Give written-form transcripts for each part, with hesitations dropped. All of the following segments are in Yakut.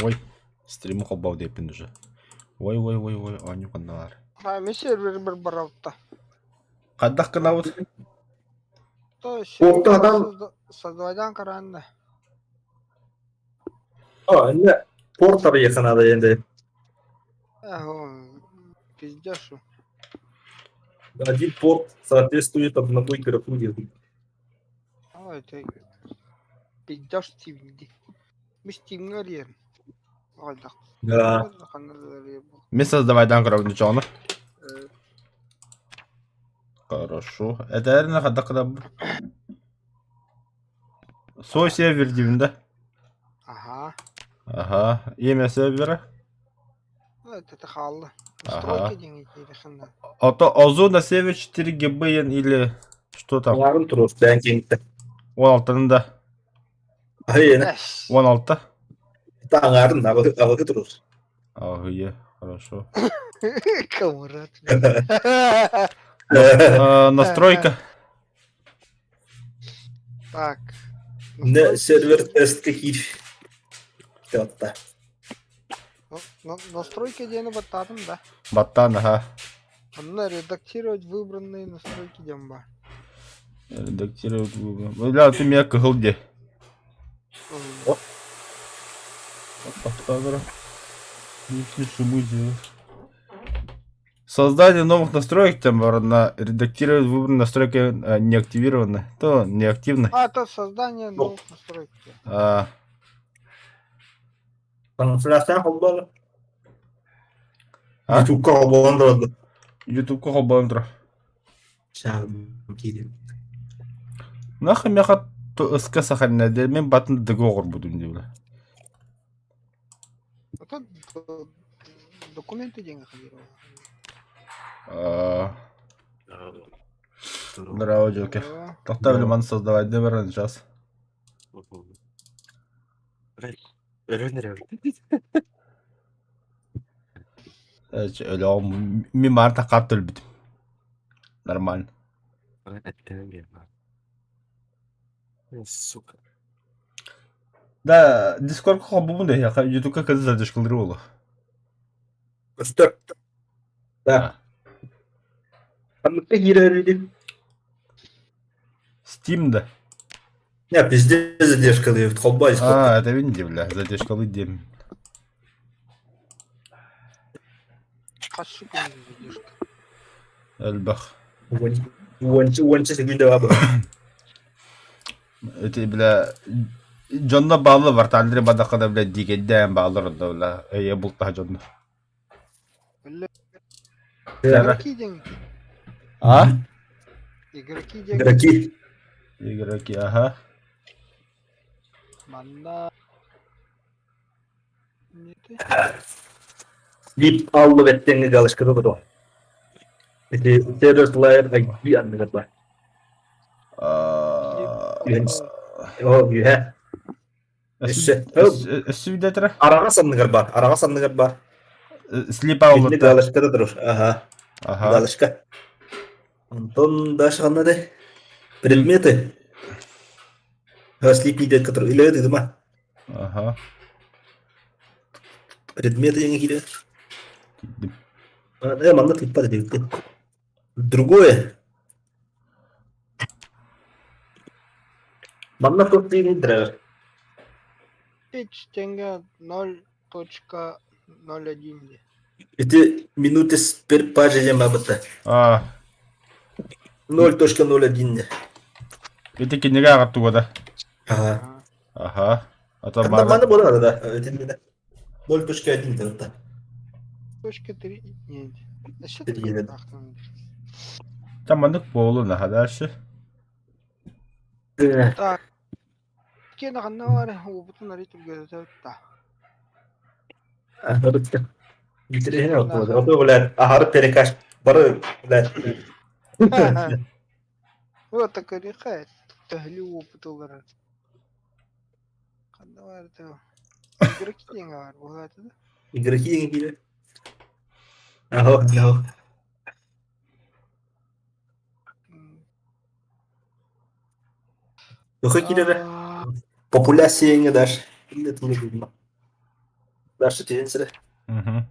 Ой, стримы холбоо диэппин уже. Ой, ой, ой, ой, оонньуу ханна баар? А, ми сервер баралта. Хайдах гынабыт? То Орто адам создавайдан караанна. А, не порт арыйыха надо енді. Пиздешу. Один порт соответствует одному игроку. Ой, ты пиздешь Steam. Ми Steam'ҥа эрийэр. Хайдах? Да. Ханна да эрийэр буолла. Мин создавайдан көрөбүн чоҕуну. Хорошо. Этэринэ хайдах гынабыт? Свой сервер диибин да? Ага. Ага. Имя сервера? Ну, это хаалла. Ага. Настройки диэн киириэххин А то Озон на сервер 4 ГБ или что там? Аҥаарын туруор, бэйэҥ киэҥтэ. 16-ны да. Айына. 16. Аҥаарын аҕыһы туруор. Аҕыйа, хорошо. Камрад. Настройка. Так. Не сервер тестка киир. Тиотта. Настройки диэни баттаатым да. Баттаан, аха. Онно редактировать выбранные настройки диэн баар. Редактировать выбранные. Бля, ты меня кыһыл де. Лишний шумы делать. Создание новых настроек там на редактировать выбранные настройки не активированы, то не активны. А, это создание новых настроек. А, Трансляция холбоон. А? Ютубка холбоон турар. Ютубка холбоон турар. Чаам киирим. Нахуй меха ыска сахарина мен батын дыгы оҕорбутум диэбилэ. Это документы деньги ходили. Здорово, Джокер. Тоқта маны создавать да баран сейчас. Өлөҕүм мин баар такаат өлбүтүм. Нормально. Сука. Да, Дискордка холбуубун да эһиэхэ Ютубка кытта задержкалыыр буолуо. Көстөр. Да. Ханныкка киирэр дим? Steam да. Не, пиздец задержкалыыр. Холбоо Дискордка. А, это видите, бля, задержкалыыр диэм. Хас секунда задержка? Элбэх. Уонча секунда баба. Эти, бля, дьонно баалла вартааллары бадаххына, бля, дикэйдээн бааллар онно, бля, эйэ бултаһа дьонно. Бля, Тара. игроки деньги. А? Игроки деньги. Игроки. Игроки, ага. Манна. Дип аллы бэттеңҥи галочканы тутуо. Ити сервер лайер айби анныгар бар. О, үһэ. Өссө. Өссө видетера? Араҕас анныгар бар. Араҕас анныгар бар. Слип аулытта. Галочкада турur. Ага. Ага. Галочка. Онтон дальше ханнады? Предметы. Слип не который или это дыма. Ага. Предметы я не кидаю. Манна тыппат диэбит. Другое. Манна туох диирин драйвер. Пич тенге 0.01. Ити минутес per page диэн баабыта. А, 0.01. ити кинигэ аҕар туга да? Ага. Аха. А то Нормально было, да, да. 0.1 тогда. Точка 3. Нет. Три, да. Там маннык буолу наха дальше. Так. Кена ханна бар, уубутун арый түргэтэтэ. Интересно, вот, блядь, аһары перекаш бары, блядь. Вот так решает. Төһөлүү опыт ылар. Ханна бар это? Игроки диэн бар, буолаата да? Игроки диэн киирэр. Аһо, аһо. Туха киирэрэ? Популяция даже. Дальше тиһин сирэ. Мгм.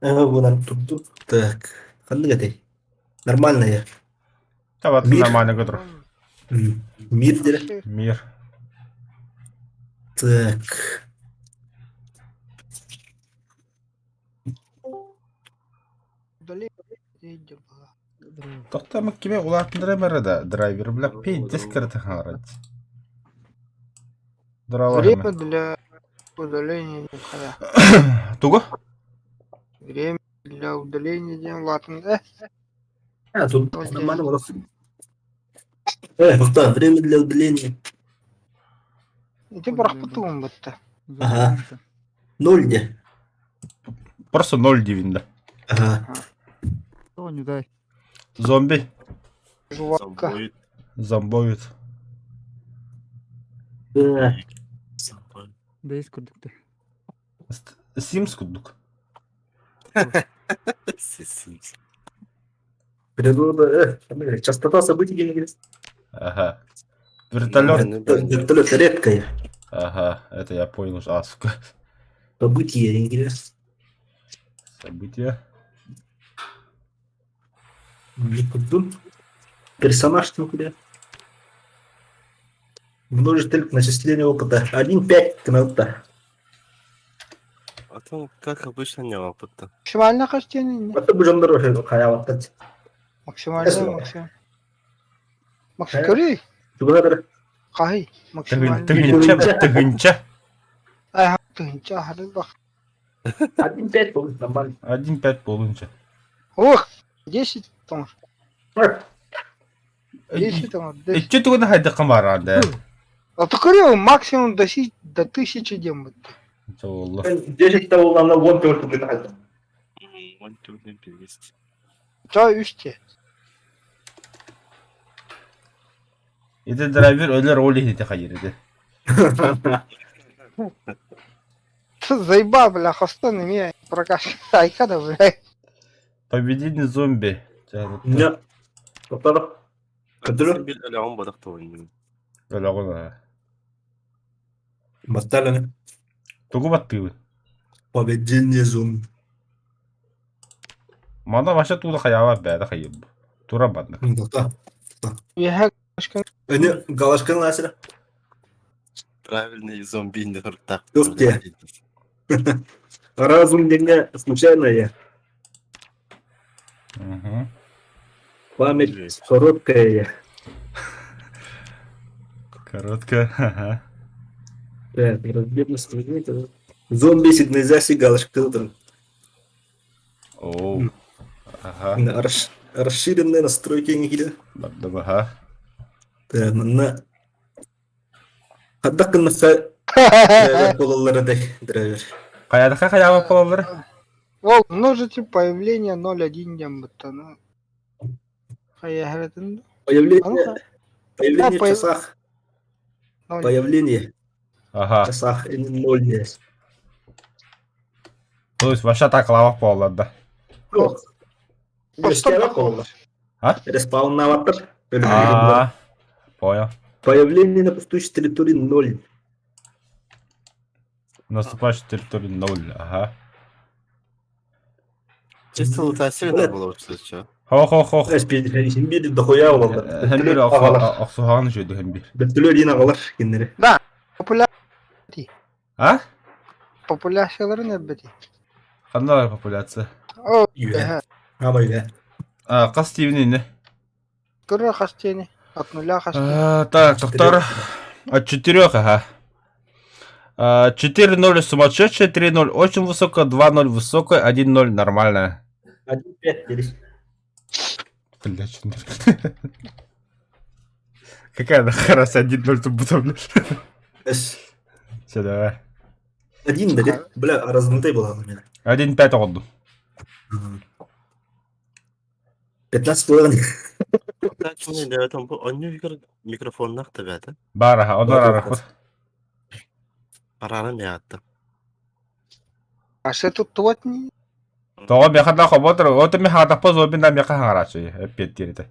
Бунан турду. Так, ханнык этэй? Нормальная. Табат Мир. нормально көтөр. Мир дире. Мир. Так. Тохтомо кими улаатыннара барар да драйвер бля пиздец кырата хаҥарат. Здорово. Время для удаления нихуя. Тугу? Время для удаления диэн улаатан э А, тут нормально было. Э, время для удаления. Ити бырахпытыгым бытта. Ага. Ноль де. Просто ноль дивин да. Ага. Тони, дай. Зомби. Жвакка. Зомбоид. Зомбоид. Да. Зомбоид. Бейс курдук Симс курдук. Симс. Природа, частота событий не Ага. Вертолет. Вертолет редкая. Ага, это я понял уже. А, сука. События, интересно. События. Персонаж там куда? Множитель начисления опыта. 1,5 кнопка. А там, как обычно, не опыта. Максимально хостение. Это бужандар хаяваттат. Максимально, максимально. Максимально. Тугадыр. Хай, максимально. Тыгынча, тыгынча. Ай, тыгынча, хары бах. 1,5 полный нормально. 1,5 полунча. Ох, 10 там. 10 там. 10. Иччи тугуна хайдыккан баран да. А то көрүө максимум до до 1000 диэн бутта. Чооллу. 10 того на вон только блин. Вон трудно перевести. Ча үсте. Ити драйвер өлөр ол иһити хайыр ити. Заебал, бля, хостон эмиэ прокаш айка да, бля. Победитель зомби. Не. Тоқтадық. Көтірі. Бил өлөҕүн бодох туойнун. Өлөҕүн Батталаны. Тугу баттыыбын? Победение зомби. Мана вообще туда хаява бәдә хайып. Тура бадны. Тоқта. Үөһэ башка Эне галашкан ласыра. Правильный зомби не так. Ух ты. Разум дегне случайно Угу. Память короткая. Короткая. Ага. Так, разбитность Зомби сигнализация галочка. Оу. Ага. Расширенные настройки не Ага. Так, на Хаддак кынныхха болаллара дэй драйвер. Хайадаха хаява болаллар? Ол множитель появления 0,1 диэн бутта. Ну. Хайа Появление, появление в часах. Появление Ага. в часах ноль есть. То есть вообще так лава болалар да. А? Респаун наваттар. А, понял. Появление на пустующей территории ноль. Наступающая территория ноль, ага. Чисто лутасили да было что что. Хо-хо-хо. Хембир дохуя олалар. Хембир охсуһаҕын үчүгэй хембир. Бөттүлөр диин аҕалар кинилэри. Да. Популя... А? Популяцияларын элбэти. Ханна популяция? О, Үһэ. Ама үһэ. А, хас тиибин инне? Көрө хас тиэни. От нуля хас Так, доктор. От четырех, ага. 4-0 сумасшедшая, 3-0 очень высоко, 2-0 высокая, 1-0 нормальная. 1-5 дерись. Блядь, Какая нахер раз 1-0 тут буду, блядь. Все, давай. Один, да, бля, размытай была у меня. 1-5 отду. 15 было. Микрофоннах табята. Бараха, онор арахут. Арарым яатта. А что тут туот не? Тоҕо миэхэ да хоботор, от ми хаатаппа зомби да миэхэ хаҥарааччы, эппиэттиир этэ.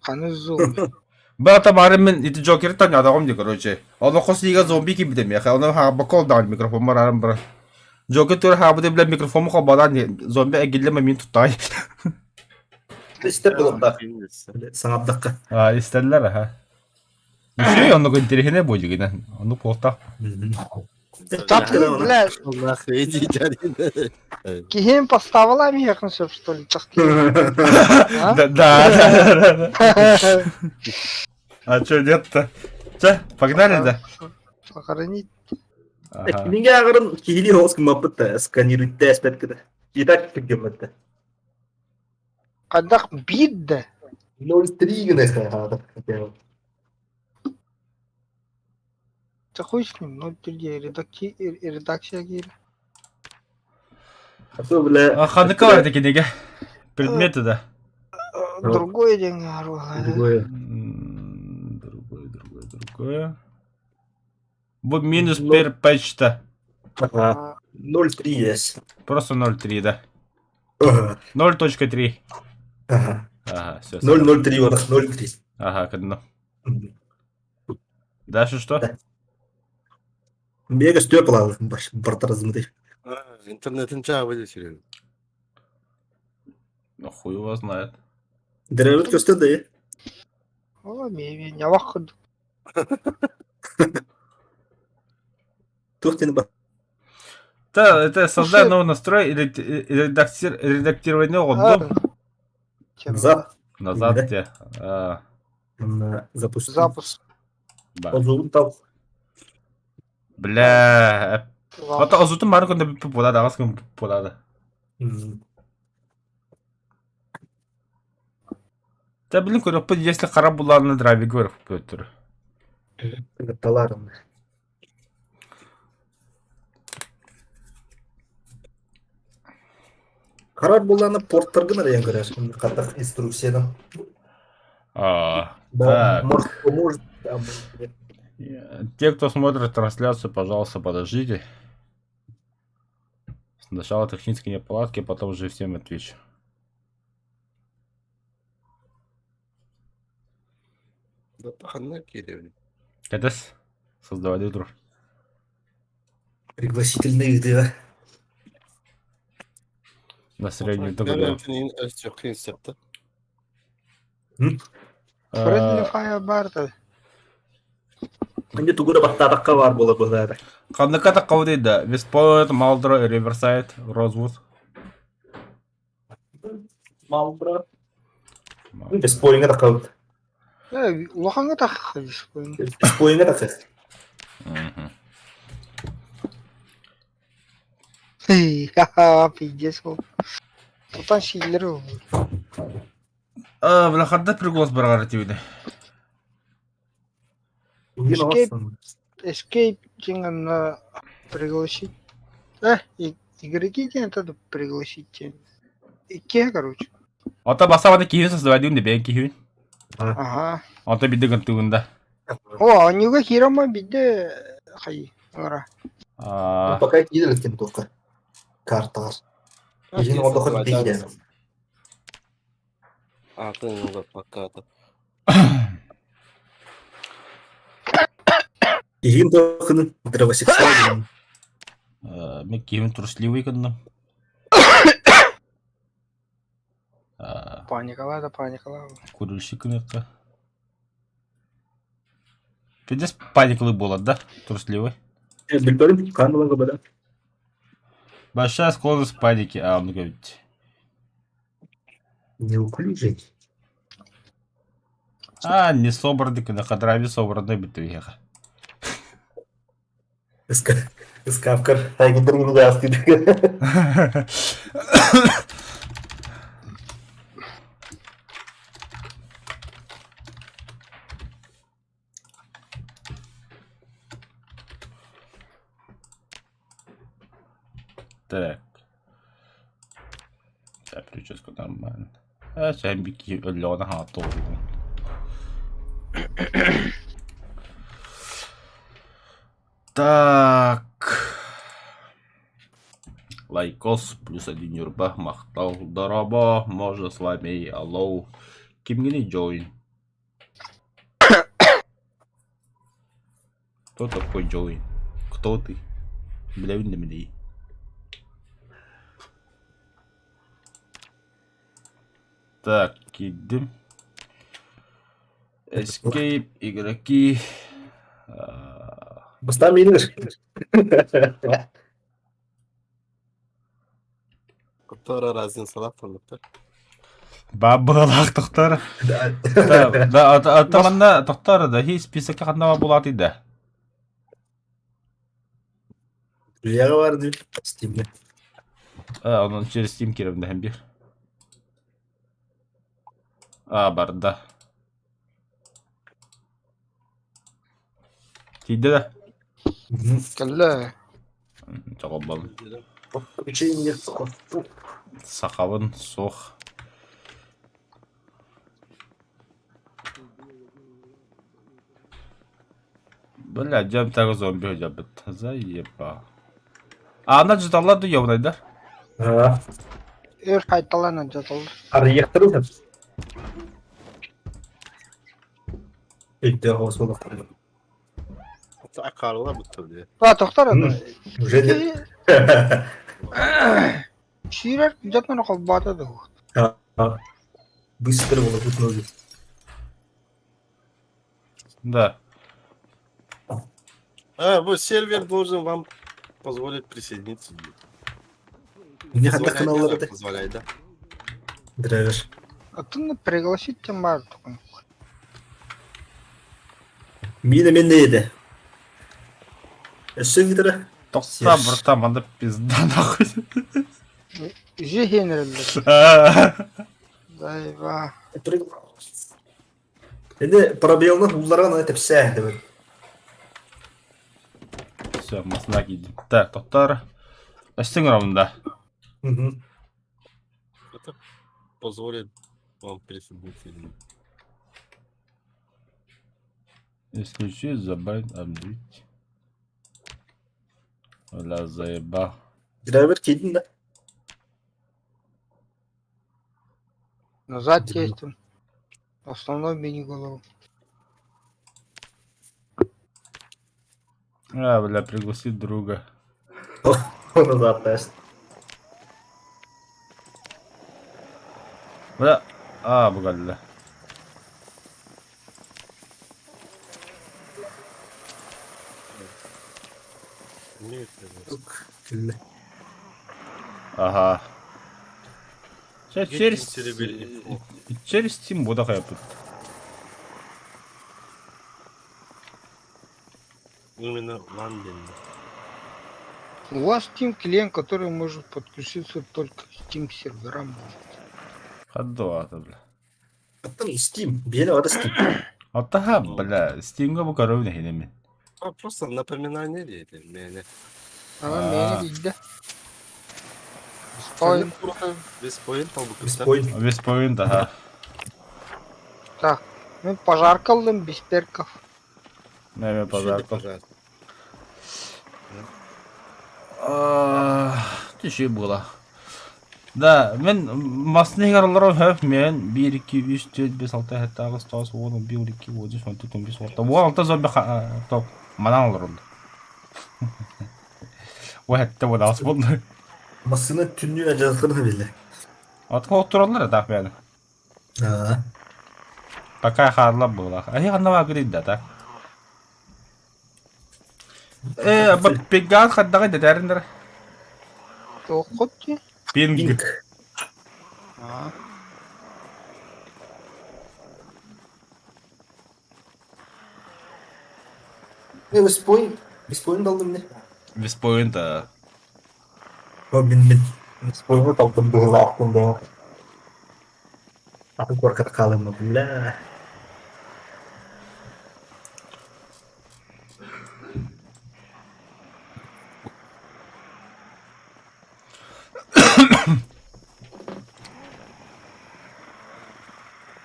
Ханы зомби. Бата бары мин ити Джокеры таҥнаатаҕым дии короче. Олоххо сиигэ зомби киирбитэ миэхэ. Ону хаабакка олдаҕын микрофоммар аран баран. Джокер тура хаабыты билэн микрофому холбоодоон зомби эгиллэмэ мин туттаҕай. Истэр буолуохтаах. Саҥардахха. А, истэллэр аха. Үчүгэй оннук интэриэһинэй буолдьугунан. Оннук буолтах. Ты, бля, Нахуй иди, дядя. киһим поставила миэхин сөп, что ли, тахтыы? Да, да, да, да. А чё нет-то? Чё, погнали, да? Сохранить. Ага. Кинигэ ааҕарын киһилии оҕус гыммаппыт да, сканируйда эспэт гына. И так гыммат да. Хайдах биир да? 0,3 гына хаалар. Да хуй с ним, 0,3 редакти... редакция киирэ. А то, бля... А ханныка бар кинигэ? Предметы, да? Другое день орула. Другое. Другое, другое, другое. Бу минус пер почта. Ага. 0,3 есть. Просто 0,3, да. Ага. 0.3. Ага. Ага, все. 0,03 вот, 0,3. Ага, кадно. Дальше что? Бега стекла бартаразмыты. Интернетин чаабы десирен. Ну хуй его знает. Деревит көстөр да. О, меме, нявах курдук. Туох диэн бар. Да, это создай новый настрой и редактирование оҕордум. Назад. Назад те. А, Запуск. Запуск. ба. Озуун тал. Бля. Ата озутун бары күндө бүппүт буолаады, аҕыс күн буолаады. Та билин көрөппүт, если хара булааны драйвиги көрөппүт Таларым. Харар булланы порттаргын арыйан көрөр. Хаттах инструкциядан. А, так. Может, поможет. а может, нет. Те, кто смотрит трансляцию, пожалуйста, подождите. Сначала технические неполадки, потом уже всем отвечу. Да паханна кииребин. Кэтэс, создавали друг. Пригласительные видео. На среднюю тогда. Өстөккүн Friendly Fire баар Инде тугура баттаатакка бар буола быһаара. Ханныка таккабыт да. Вестпойнт, Малдро, Риверсайд, Розвуд. Малбра. Беспойнга такабыт. Э, улахаҥҥа таххабыс. Беспойнга такас. Мгм. Ха-ха, пиздец ол. Тутан сииллэр ол. А, бля, ханна приглас баргар тибиде. Escape. Escape диэн онно пригласить. Э, игроки диэн это пригласить диэн. Иккиэ, короче. Ата басабаны киһин создавай дүүн бэйэн киһин. Ага. Ата бидде гынтыгында. О, оонньууга киирэммэ биирдэ хай ыҥыра. А, Пока киирэр ким туохха. Карталар. Иһин олохот биирэ. Атын уга пока Иһин туоххын дровосексуал. мен киһин трусливый гынным. А, Паникалаа да паникалаа. курильщик гыныахха. Пиздец паникалы буолар да, трусливый. Билбэрим хаан бара. Большая склонность к панике, а он говорит. Неуклюжий. А, не собранный, когда хадрави собранный битвеха. Ыскаапкар. Тайгиндер гини астыды. Так. Так, прическа нормально. А, сэмбики өллөҕүнэ хаата олорбун. Так. Лайкос плюс один Нюрба, махтал, дорообо, можно с вами, алло. Кимҥиний join? Кто такой Джоуи? Кто ты? Билэбин да билии. Так, киирдим. Escape, игроки. Бастаан миинигэр. Который разница лаппа Баабылалаах тохтор. Да, да, ата манна тохтор да, хи списокка ханна булаатый да. Үлэҕэ бар дии Steam'е. А, онон через Steam кирэбин дэһэн биир. А, барда. Тиийдэ да? Кэллэ. Чоҕолбон. Печенье Сахабын суох. Бля, дьэм так зомби сылдьарбыт. Заеба. Аана дьыталлар да ёбнайдар. Аа, Өр хайталанан дьаталлар. арыйыахтарын сөп. Өйдөөх оҕус буолуохтара. Акарла бутта бile. Ба тохтор аны. Уже нет. Сүүрэр дьатан холбоото дуу. Быстро волокут ноги. Да. А, вот сервер должен вам позволить присоединиться. Мне ханна Позволяет, каналлар да, позволяет, да. Драйвер. Атын пригласить тем бар тукун. Мина мен не еді. Өссө гитара. Тохта, братан, манда пизда нахуй. Үзе хенереллер. Дайва. Енді пробелны улларга аны тепсә деп. Все, масына кийдим. Так, тохтар. Өстүң ромда. Мгм. Это позволит вам присоединиться или нет. Исключить, забанить, обновить. Бля, заебал. Драйвер кийдин да. Назад действуем. Основной меню голову. А, бля, пригласить друга. Назад тест. Бля, а, бугалля. Имеет ли Күлле. Ага. Чэ, через... Серебряный. Через Steam буда хайпыт. Именно Лондон. У вас Steam клиент, который может подключиться только к Steam серверам. может. Хаддуата, бля. Аттан Steam. Биэне бара Steam. Аттаха, бля, Steamга бу көрөбүн эһинеmin. А, просто напоминание ли это? Мене. Ана А. мени дейді. Стой. Без поинт толбукта. Беспойн. Веспоинт, ага. Так. Мен пожарка алдым без перков. Неме пожарка. Пожалуйста. Түшүй була. Да, мен масны олорон хөп мен 1 2 3 4 5 6 7 8 9 10 11 12 13 14 15 16 16 зомби топ манан олорон. Уэтте бодаас болду. Массыына түннүү ажалқырны биле. Атка отураллар да бәне. Аа. Пока харлап була. Ай ханна ва да так. Э, бу пингат хаддага дедәрендер. Тоқыт те. Пинг. Пинг. А. Не, беспойн. Беспойн алдым не. Веспоинт. а. О, мен мен. Беспойн алдым быһылаахпын да. Атын куорката хаалымма бля.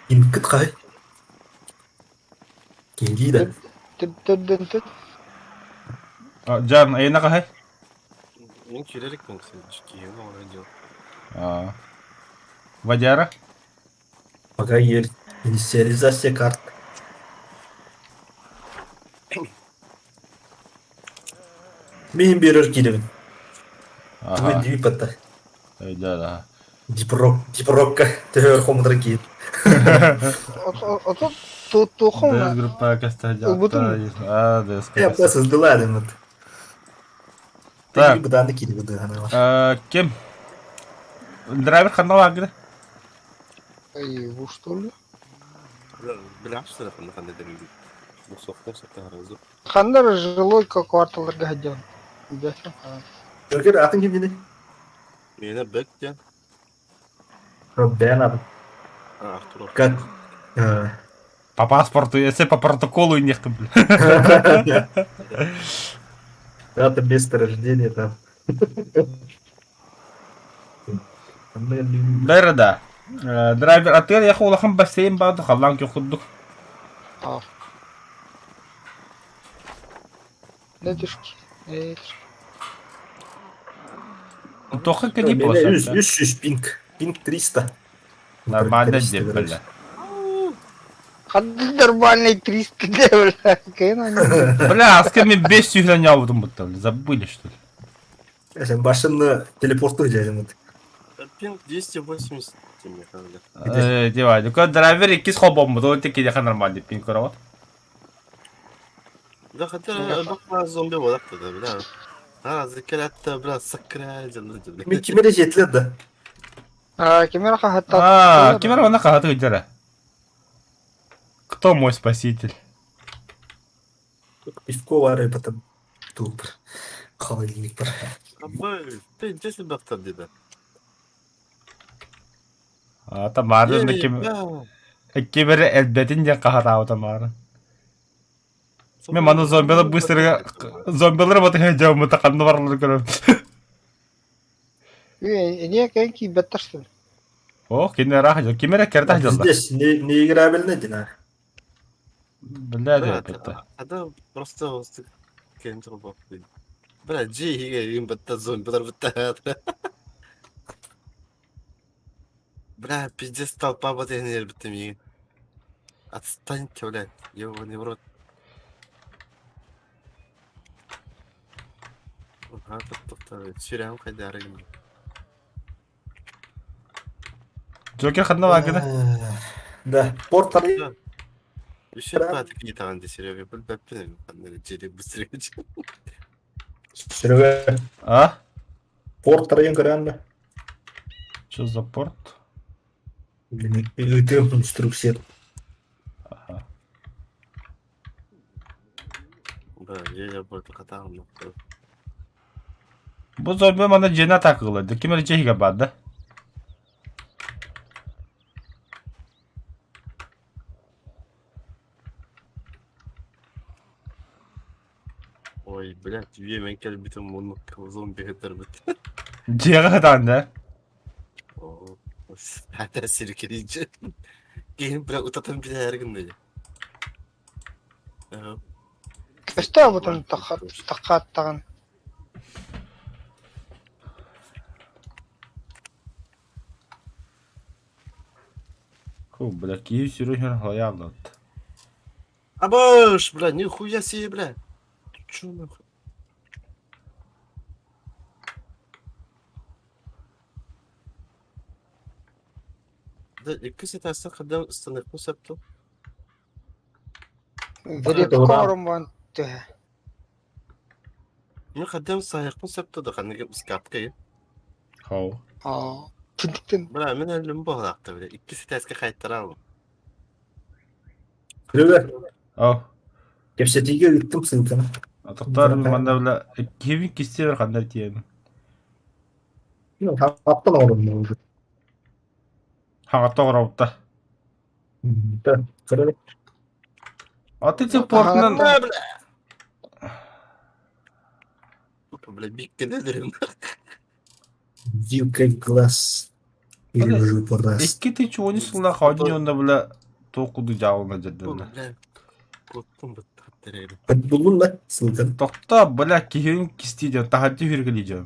Инкыт хай. Кинги да. Тып-тып-тып. А, Жан, айына кахай? Мен кирерик мен кстати, кием ол А. Вадяра? Пока ел инициализация карт. Мин биэрэр киирэбин. Аха. Дип это. Да, Дипрок, дипрокка төһөр хомутар киир. Ото туохум ДС группа кэстэ Убутун. А, ДС. Я просто сдала вот. Так. Быдаанды киири быдааны. Ким? Драйвер ханна лагеры? Его что ли? Билээхчи ханна ханна дэрили. Бу соқтор саттаһарызы. Ханна жилой кварталларга сылдьан. Жокер атын ким дини? Миэнэ бэк диэн. Бен атын. Артур. Как? По паспорту, если по протоколу и нехто, блин. Дата место рождения там. Бәрі да. Драйвер аттыгар яхы улахан бассейн баады халлаан курдук. Нетишки. Нетишки. Тоха кеди Үс үс пинг. Пинг 300. Нормально деп, бля. Ханды нормальный 300 де, бля. Бля, а с кем 5 сюжет не аудым будто, забыли что ли? Сен башымны телепорту жайым. Пинг 280 мне кажется. Дивай, ну драйвер иккис хобом, то ты кидеха нормальный пинг корот. Да хотя бакма зомби болак да, бля. А, зекелетте, бля, сакра жылы жылы. Мен кимере жетилер да. А, кемера хатта. А, кемера она хаты где Кто мой спаситель? Пивко бар и потом туп. Холодильник бар. Абы, ты 10 бактар деди. А, Тамара ким кемере элбетин ден кахатау Тамара. Мен маны зомбилар быстро зомбилар вот я жамы таканны барлар көрөм. Не кенки беттарсын. О, кине рах жо, кимере керда жолда. Здесь не не играбельно дина. Бля, это. Ада просто кем турбо. Бля, джи хиге им бетта зомбилар бетта. Бля, пиздец толпа вот я не бетта ми. Отстаньте, блядь, ёбаный в рот. Ага, тут тут сүрәм кайда арыйм. Джокер ханна лагеры. Да, порт Еще патик не там, где Серега, быстрее. Серега. А? Порт район көрәнме? Что за порт? Блин, өтем инструкция. Ага. Да, я буду катам. Бу зомби мана жена такылды. Ким эле жеһиге барды? Ой, блядь, мен келбитим муну зомби хетер бит. Жеге да. Хата сиркелинче. Кейин бля утатан бile her gün dedi. Что об этом тахаттаган? Ху, бля, киев сүрүһүн хаялат. Абыш, бля, нихуя себе, бля. Чё нахуй? Да, икки сетасы кадам станыкны саптым. Вредкором төһө. Мен кадам саяқны сапты да ханныгы скапка. Хау. Аа. Түндүктен. Бля, мен әлім бағлақты, бля. Икки сетаска кайттырам. Серега, Ау. кепсетиге ыттым ссылканы. Атактар манда бля кивин кистер кандай тием. Ну, аттан орын уже. Хага тограбта. Да, көрәлек. Аты те портунан Бля, бля. Бля, бикке дедирим. Вилкой в глаз. Или Бля, уже раз. Икки ти чуни сула хадни бля токуду жабылна жерден. Бля. Коттум бит таттырым. Булдун да ссылканы. Токта бля кивин кисти жа тахаджи хүргели жа.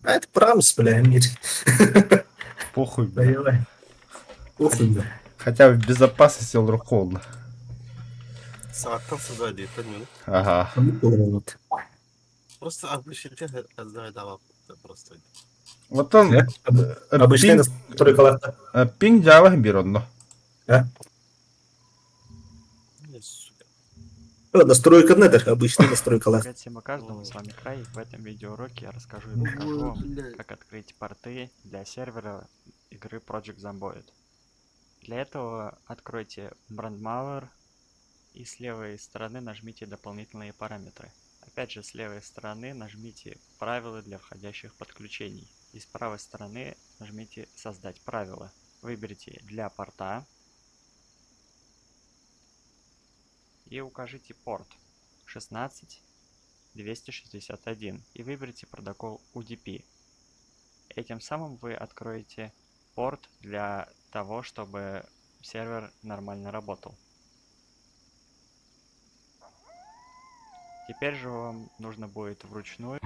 А это прамс, бля, мир. Похуй. бля. Давай. Похуй, бля. Хотя бы в безопасности ол холодно. Сааттан сыза дейт, мен. Ага. Вот. Просто обычный просто. Оттон Обычный настройкалар. Пинг Java биир онно. Сука. Настройка это обычный настройкалар. Привет всем и каждому, с вами Край. В этом видеоуроке я расскажу и покажу Ой, вам, блядь. как открыть порты для сервера игры Project Zomboid. Для этого откройте Brandmauer и с левой стороны нажмите дополнительные параметры. Опять же, с левой стороны нажмите правила для входящих подключений. И с правой стороны нажмите создать правила. Выберите для порта и укажите порт 16 261 и выберите протокол UDP. Этим самым вы откроете порт для того, чтобы сервер нормально работал. Теперь же вам нужно будет вручную